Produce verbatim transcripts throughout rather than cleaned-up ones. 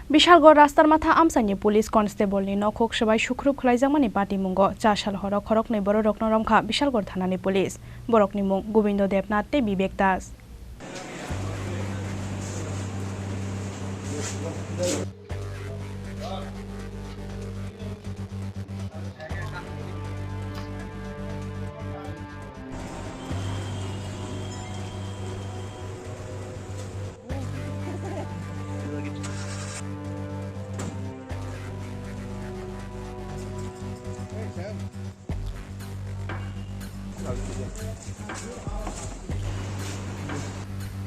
Bishalgarh Rastarmatha amchaini police constable ni nokhuk swbai sukhrub khwlaijakmani patimungo cha sal horo khoroknwi bororokno romkha Bishalgarh thanani police. Borokni mung Gobindo Debnath tei Bibek Das.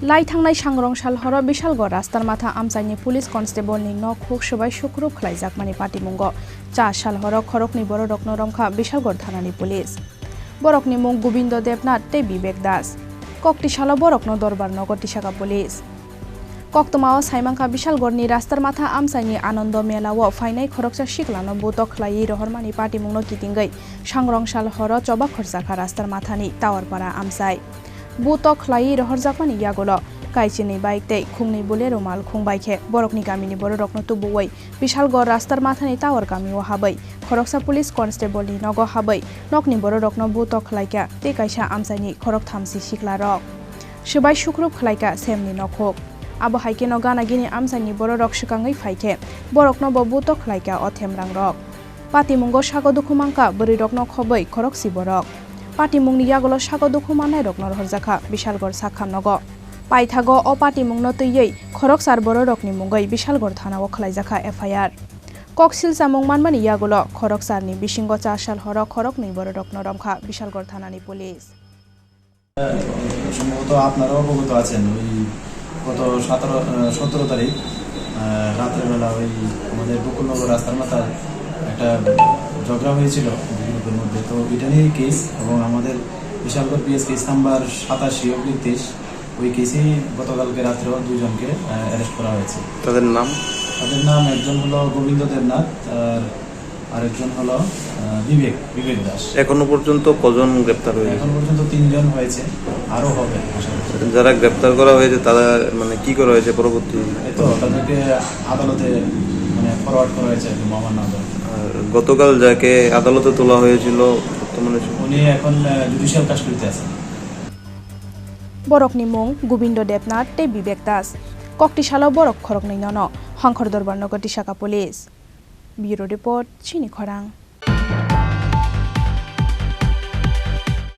Lai thangnai sangrong sal horo Bishalgarh Rastarmatha amchaini police constable ni nok huk swbai sukhrub khwlaijakmani patimungo cha sal horo khoroknwi bororokno romkha Bishalgarh thanani police. Borokni mung Gobindo Debnath tei Bibek Das. Kokti salo borokno Dorbar nogo tisaka police. Koktwmao saimankha Bishalgarhni Rastarmatha amchaini Anando Melao phainai khoroksa siklano butok khlaiwi rohormani patimungno kitingwi sangrong sal horo choba khorjakha Rastarmathani Towerpara amchai. Butok khlaiwi rohorjakmani yagulo kaichinwi bike tei khungnwi Bolero malkhung bai khe borokni kamini bororokno tubuwi Bishalgarh Rastarmathani Tower kamio habwi khoroksa police constable ni nogo habwi nokni bororokno butok khlaikha tei kaisa amchaini khorok thamsi siklarok. Swbai sukhrub khlaikha Semni nokhuk. Abo hai kheno gana gini amchaini bororok swkangwi phai khe borokno bo butok khlaikha o themrangrok. Patimungo sago dukhu mankha bwrwirokno khobwi khoroksa borok. Patimungni yagulo sago dukhu mannairokno rohorjakha Bishalgarh sakham nogo. Paithago o patimungno twiwi khoroksar bororokni mungwi Bishalgarh thanao khwlaijakha F I R. Kok silchamung manmani yagulo khoroksarni bisingo cha sal horo khoroknwi bororokno romkha Bishalgarh thanani police. সম্ভবত আপনারা অবগত আছেন, ওই গত সতেরো, আহ, সতেরো তারিখ, আহ, রাত্রেবেলা ওই আমাদের বকুলনগর রাস্তার মাথায় একটা ঝগড়া হয়েছিল দুই গ্রুপের মধ্যে। তো এটা নিয়েই কেস, এবং আমাদের বিশালগড় পিএস কেস নাম্বার সাতাশি অব্লিক তেইশ, ওই কেসেই গতকালকে রাত্রেও দুজনকে, আহ, অ্যারেস্ট করা হয়েছে। তাদের নাম? তাদের নাম একজন হলো গোবিন্দ দেবনাথ, আর আরেকজন হলো, আহ, বিবেক, বিবেক দাস। এখনো পর্যন্ত কজন গ্রেপ্তার হয়েছে? এখন পর্যন্ত তিনজন হয়েছে, আরও হবে আশা করি। যারা গ্রেপ্তার করা হয়েছে তারা মানে কি করা হয়েছে পরবর্তী? এই তো তাদেরকে আদালতে মানে ফরওয়ার্ড করা হয়েছে আর কি, মোহাম্মদ নাজর। আর গতকাল যাকে আদালতে তোলা হয়েছিল বর্তমানে সে উনি এখন, আহ, জুডিশিয়াল কাস্টডিতে আছেন। Borokni mung Gobindo Debnath tei Bibek Das. Kokti salo borok khoroknwi nono Hongkhor Dorbar nogo tisaka police. Bureau report, Chini Khorang.